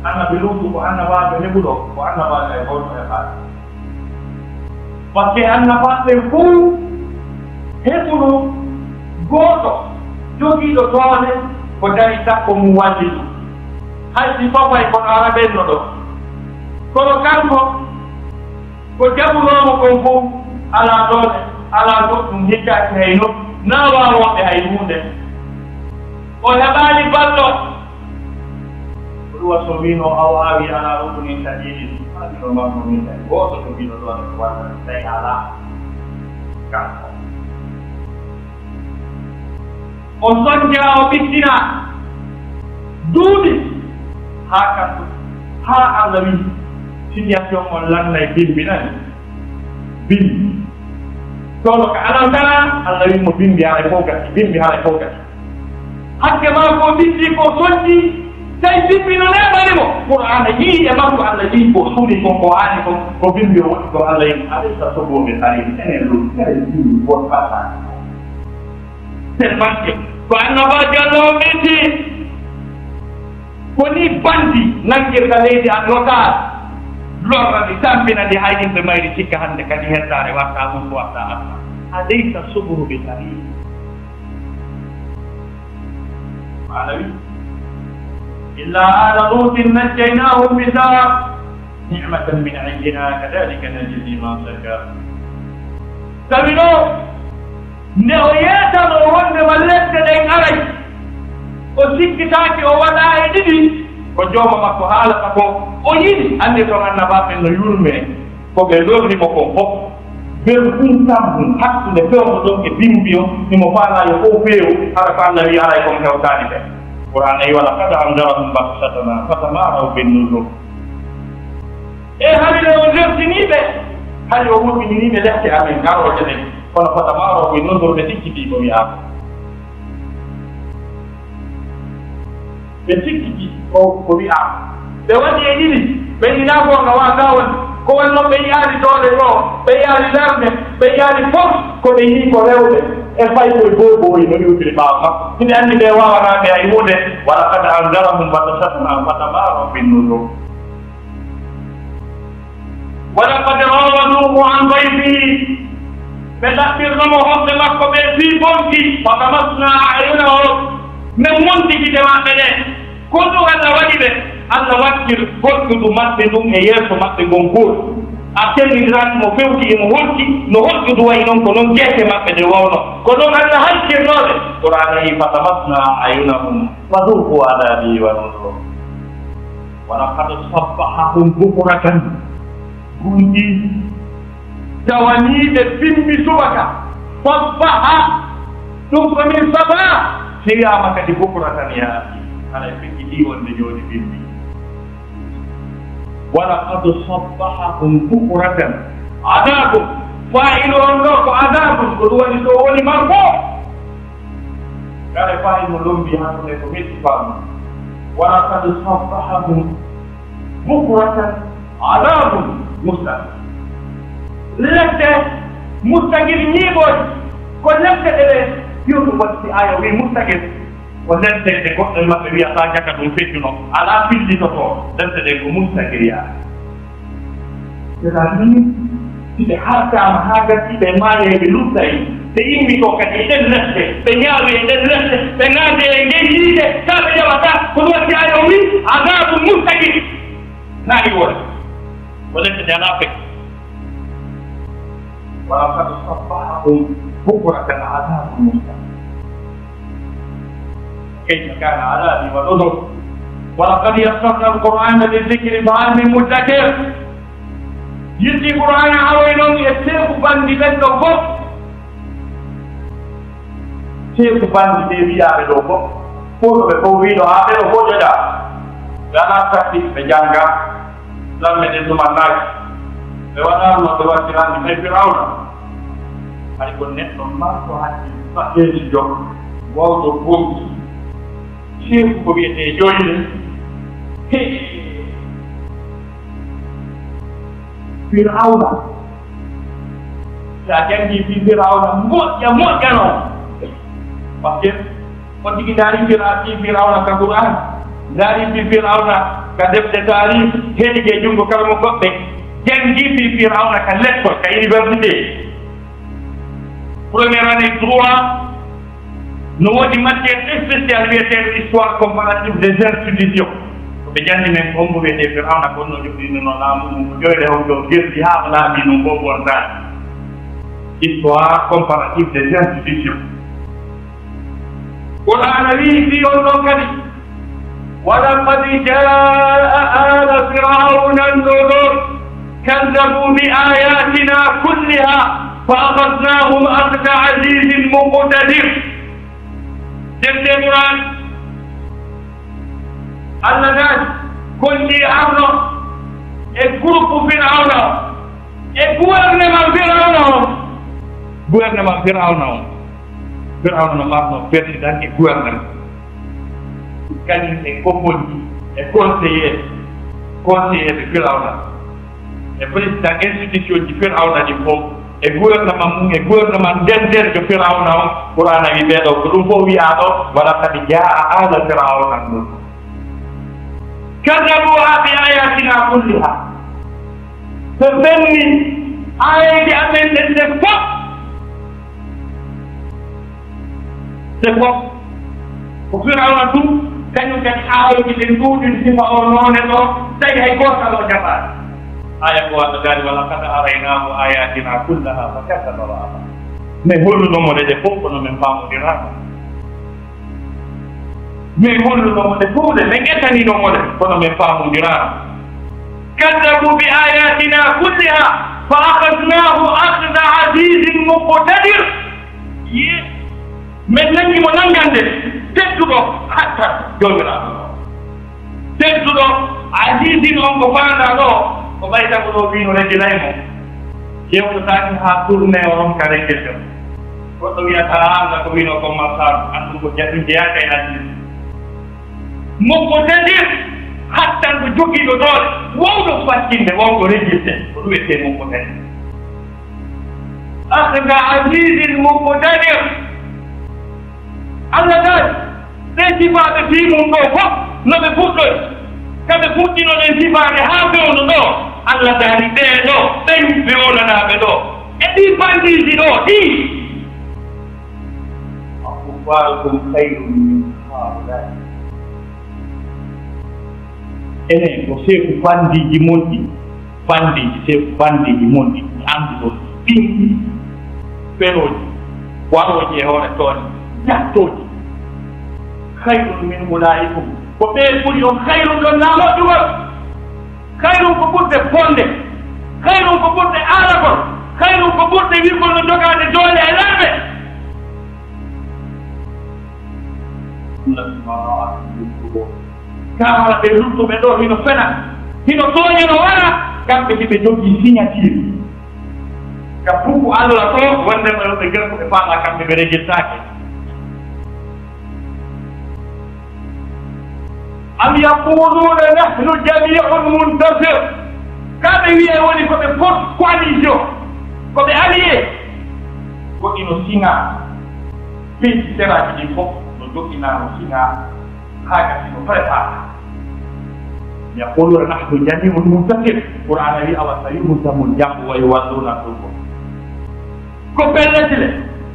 Annabi Luutu ko annabaajo heɓuɗo, ko annabaajo e gooto e faade. Parce que annabaaɓe fof heɓuno gooto jogiiɗo doole ko dañi takko mum walli ɗum. Hay si fofay kono ara ɓenno ɗo. Kono kanko ko jaɓunoomo kon fof alaa doole, alaa goɗɗum hikkaaki hay nokku, naa waawooɓe hay huunde. O heɓaali ballo. Ko ɗum waɗi so wiino aw awi alaa rukuni sadiidin, haa mino makko min kadi gooto jogiiɗo ɗoon e walla tawi alaa. Kanko. O sonja, o ɓittina. Duuɓi. Haa kanko. Haa Allah wi situation on lannay bimbi nani. Bimbi. Soono ka alantara, Allah wi mo bimbi haray fof gasi, bimbi haray fof gasi. Hakke maa ko bimbi ko sotti, tawi bimbi no neeɓani mo. Qur'aana yii e makko, Allah yii ko suni ko, ko haani ko, ko bimbi o waɗi ko Allah yii. Alaysa subuhu bi qariib, enen ɗum, enen bimbi ko fata. Tellement que ko annabaajo Allah o ɓeyti. Ko ni bandi nangirta leydi an notaar, lorra ndi, tampina ndi, hay yimɓe mayri sikka hannde kadi heddaare watta ɗum ko watta Allah. Alaysa subuhu bi qariib. Maana wi, إلا آل لوط نجيناهم بسحر نعمة من عندنا كذلك نجزي من شكر. Tawi no nde o yeetanoo wonde ma lepte ɗen aray, o sikkitaaki, o waɗaa e ɗiɗi, ko jooma makko haalata ko o yiɗi. Anndi toon annabaaɓe ɓen no yurmee, ko ɓe lorri mo kon fof. Ɓen ɗum tan ɗum, hakkunde fewndo ɗon e bimbi on, himo faalaa yo fof feewu, hara ko Allah wi aray kon hewtaani ɓe. Qur'aana wi, ولقد أنذرهم بطشتنا فتماروا بالنذر. E hari nde o jertinii ɓe, hari o wurtinii ɓe lepte amen garooje ɗen. Kono فتماروا بالنذر, ɓe sikkitii ko wi'aa ko. Ɓe sikkitii ko, ko wi'aa ko. Ɓe waɗi e ɗiɗi, ɓe yinaa goonga wa ka woni. Ko wonno ɓe yi'aali doole ɗo, ɓe yi'aali darnde, ɓe yi'aali fof, ko ɓe yi'i ko rewɓe e faykoy booboy no iwtiri ɓaawo makko. Hiɓe anndi ɓe waawanaa ɓe hay huunde. ولقد أنذرهم بطشتنا فتماروا بالنذر. ولقد راودوه عن ضيفه. Ɓe ɗaɓɓirno mo hoɓɓe makko ɓe fii bonki. فطمسنا أعينهم. Min munti gite maɓɓe ɗe. Ko ɗum Allah waɗi ɓe. Allah waɗtir hoƴƴudu maɓɓe ndun e yeeso maɓɓe ngon gootu. A sennindiraaki mo fewti e mo holki, no hoƴƴudu wayi non, ko non geese maɓɓe ɗe wonno. Ko non Allah halkirnoo ɓe. Qur'aana wi, فطمسنا أعينهم فذوقوا عذابي ونذر. ولقد صبحهم بكرة. Gonɗi tawaniiɓe bimbi subaka. Sabbaha, ɗum ko min sabaa, siyaama kadi bukratan yaasi. Haray ɓe yiɗi wonde jooni bimbi. ولقد صبحهم بكرة عذاب. Faa'ilu on ɗo ko adabun, ko ɗum waɗi so woni makko. Kare faayi mo lombi hakkunde ko metti faamu. ولقد صبحهم بكرة عذاب مستقر. Lepte mustaqir ñiiɓooje, ko lepte ɗe ɓe fiyutu waɗi si aya wi mustaqir. Ko lepte ɗe goɗɗo e maɓɓe wiyata jaka ɗum feccuno, alaa fillitoto, lepte ɗe ko mustaqir yaa. C'est-à-dire, si ɓe hartaama haa gasi, ɓe maayay, ɓe luttay, ɓe immitoo kadi e ɗen lepte, ɓe ñaawi e ɗen lepte, ɓe ŋaade e ngey yiite, taa ɓe ƴawata, ko ɗum waɗi Alla o wi, عذاب مستقر. Naani wona, ko lepte ɗe alaa fecce. ولقد صبحهم بكرة عذاب مستقر. كيف كان عذابي ونذر. ولقد يسرنا القرآن للذكر فهل من مدكر. Yirti Qur'aana aroy noon e seeku banndi ɓen ɗo fof. Seeku banndi ɓe wiyaaɓe ɗo fof. Fof ɓe fof wiiɗo haa ɓe ɗo fof joƴa. Ɓe alaa sakki ɓe jannga. Lamme ɗen tuma naati. Ɓe waɗaano ɓe waɗtirande ɓe Firawna. Hay ko neɗɗo marɗo hakkille, faɗɗeeji jom, waawɗo bonki. Seeku ko wiyetee joyre. He! Firawna. Si a janngii fii Firawna, moƴƴa, moƴƴa noon. Parce que on tigi ndaari Fira-, fii Firawna ka Qur'aan, ndaari fii Firawna ka defte taariih, heɗike junngo kala mo goɗɗe, janngii fii Firawna ka lekkol, ka université. Première année droit, no woodi matière spéciale wiyeteeɗo histoire comparative des institutions. Ko ɓe janni men ko hombo wiyetee Firawna, ko honno joɗɗinirno laamu mum, ko joyre honto gerdi haa o laaɓi noon, ko wontaani. Histoire comparative des institutions. Qur'aana wi'i fii on ɗon kadi, ولقد جاء آل فرعون النذر كذبوا بآياتنا كلها فأخذناهم أخذ عزيز مقتدر. Defte Qur'aan, Allah daali, kon ɗi arno e groupe Firawna on, e gouvernement Firawna on. Gouvernement Firawna on. Firawna no marno président e gouvernement. Kañum e koppolji e conseiller, conseiller ɓe Firawna. E président institution ji Firawna ɗin fof, e gouvernement mum, e gouvernement nder nder jo Firawna on, Qur'aana wi ɓee ɗo, ko ɗum fof wi'aa ɗo, ولقد جاء آل فرعون النذر. كذبوا بآياتنا كلها. Ɓe fenni aayeeje amen ɗen ɗen fof. Te fof ko Firawna tun, kañum kadi aayeeje ɗen ɗuuɗi sifa o noone ɗo, tawi hay gootal o jaɓaani. Aaya ko Allah daali, ولقد أريناه آياتنا كلها فكذب وأبى. Min holluno mo ɗe ɗe fof, kono min faamondiraano. Min holluno mo ɗe fof ɗe, min ƴettanino mo ɗe, kono min faamondiraano. كذبوا بآياتنا كلها فأخذناهم أخذ عزيز مقتدر. Ye, min nanngi mo nanngande tedduɗo, hatta Joomiraaɗo. Tedduɗo, Aziiz on ko faandaa ɗo, ko ɓay tago ɗo wiino rejilay mo. Yewtotaake haa tourné o ronka rejilde mo. Goɗɗo wiyata, "Aan, ko wiino ko Marsal, aan ɗum ko jaɗɗum jeyaaka e Aziiz." Mokko teddi, hattan ko jogiiɗo doole, wawɗo fattinde, wawɗo rejilde, ko ɗum wiyetee mokko teddi. Akhda azizin muqtadir. Allah daali, ɓee sifaaɓe fii mum ɗoo fof, no ɓe fuɗɗori. Ka ɓe fuɗɗino ɗen sifaade haa fewndo ɗoo, Allah daali, ɓee ɗoo, ɓen ɓe wonanaaɓe ɗoo. E ɗii bandiiji ɗoo, ɗii. Akuffarukum khayrun min haulai. Enen ko seeku bandiiji mon ɗi, bandiiji, seeku bandiiji mon ɗi, mi annduɗo ɗi, penooji, warooji e hoore tooñe, jattooji. Khayrun min ulaikum, ko ɓee ɓuri on khayrun ɗon naa moƴƴugol. Khayrun ko ɓurde bonde, khayrun ko ɓurde aalagol, khayrun ko ɓurde wi'ugol no jogaade doole e lamɓe. Kaamara ɓe luttuɓe ɗoo hino fena, hino tooña, no wara, kamɓe hiɓe jogii signature ka buku Allah ɗoo, wonndema yo ɓe ngartu ɓe faama kamɓe ɓe registaake. Am yaquluna nahnu jami'un muntasir. Ka ɓe wi'ay woni ko ɓe force coalition, ko ɓe allié. Ko ino siŋa, piiji seraaji ɗin fof no joginaa no siŋa, haa gasi no prépare. Yaquluna nahnu jami'un muntasir. Qur'aana wi awa sayuhzamul jam'u wa yuwalluna dubur. Ko pellet le,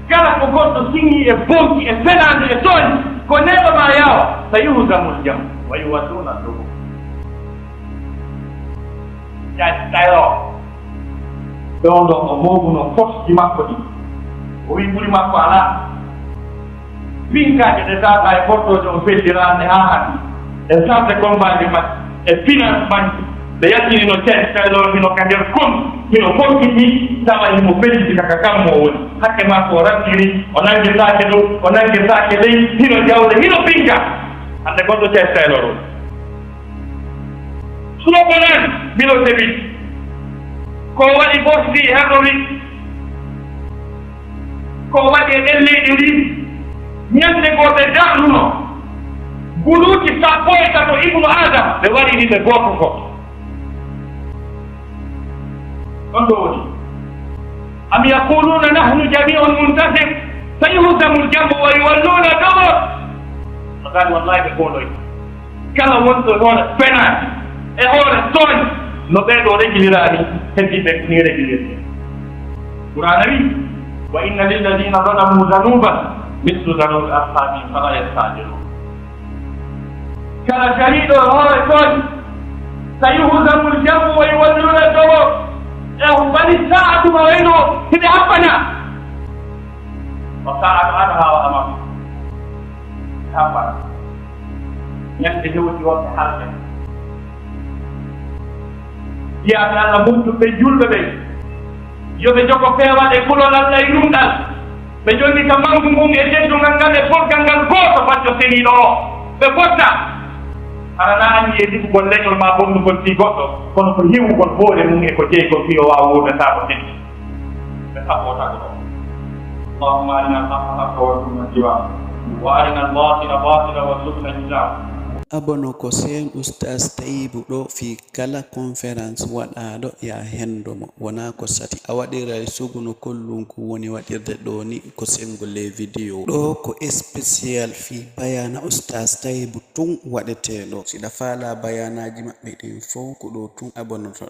kala ko goɗɗo siŋi e bonki e fenaande e tooñ, ko neɗɗo ma yaawa, sayuhzamul jam'u wa yuwalluna dubur. Jaaji tayo. Ɓe on ɗo o mooɓuno force ji makko ɗi. O wi ɓuri makko alaa. Pinkaaje ɗe tawata e portooje o felliraande haa hannde, e sarde kombaaji maɓɓe, e finance maɓɓe, ɓe yaltinino Cheikh Taylor hino ka nder kon, hino fonkiti, tawa himo felliti ka, ka kammu o woni. Hakke makko o rattiri, o nangirtaake ɗum, o nangirtaake ley, hino jawle, hino pinka. Hannde gonɗo Cheikh Taylor o. Slobodan Milosevic, ko waɗi Bosnie Herzégovine, ko waɗi e ɗen leyɗe ɗin, ñande goo ɓe darnuno, guluuji sappo e tato Ibnu Adam, ɓe waɗi ɗi ɓe gooto gooto. On ɗo woni. Am yaquluna nahnu jami'un muntasir, sayuhzamul jam'u wa yuwalluna dubur. Ko ɗum wallahi ɓe kooloy. Kala wonɗo hoore fenaande e hoore tooñ, no ɓee ɗoo regiliraani, heddiiɓe ni regilirde. Qur'aana wi, "Wa inna lilladina zalamu zanuban mislu zanubi ashabihim fala yastajilun." Kala cariiɗo e hoore tooñ, sayuhzamul jam'u wa yuwalluna dubur. E o bani sa'a tuma wayno hiɓe haɓɓana. Wa sa'atu adha wa amar. Haɓɓana. Ñande hewti wonɓe halɓe. Jiyaaɓe Allah mumtuɓe julɓe ɓe, yo ɓe jogo peewal e kulol Allah e yurmɗal. Ɓe jonni ka mangu ngun e teddungal ngal e posgal ngal gooto bacco seniiɗo o. Ɓe fotta. Hara na anndi e difugol leñol maa bonnugol fii goɗɗo, kono ko hiwugol hoore mum e ko jeygol fii o waawa wuurde taa ko teddi. Ɓe sabboo tago ɗo. اللهم أرنا الحق حقا وارزقنا اتباعه، وأرنا الباطل باطلا وارزقنا اجتنابه. Abono ko seen Oustaz Taïbou ɗo fii kala conférence waɗaaɗo, ya hendo mo. Wonaa ko sati. A waɗiray sugu no kollunku woni waɗirde ɗoo ni, ko sengol les vidéos. Ɗoo ko spécial fii bayaana Oustaz Taïbou tun waɗetee ɗoo. Si ɗa faalaa bayaanaaji maɓɓe ɗin fow, ko ɗoo tun abonotoɗaa.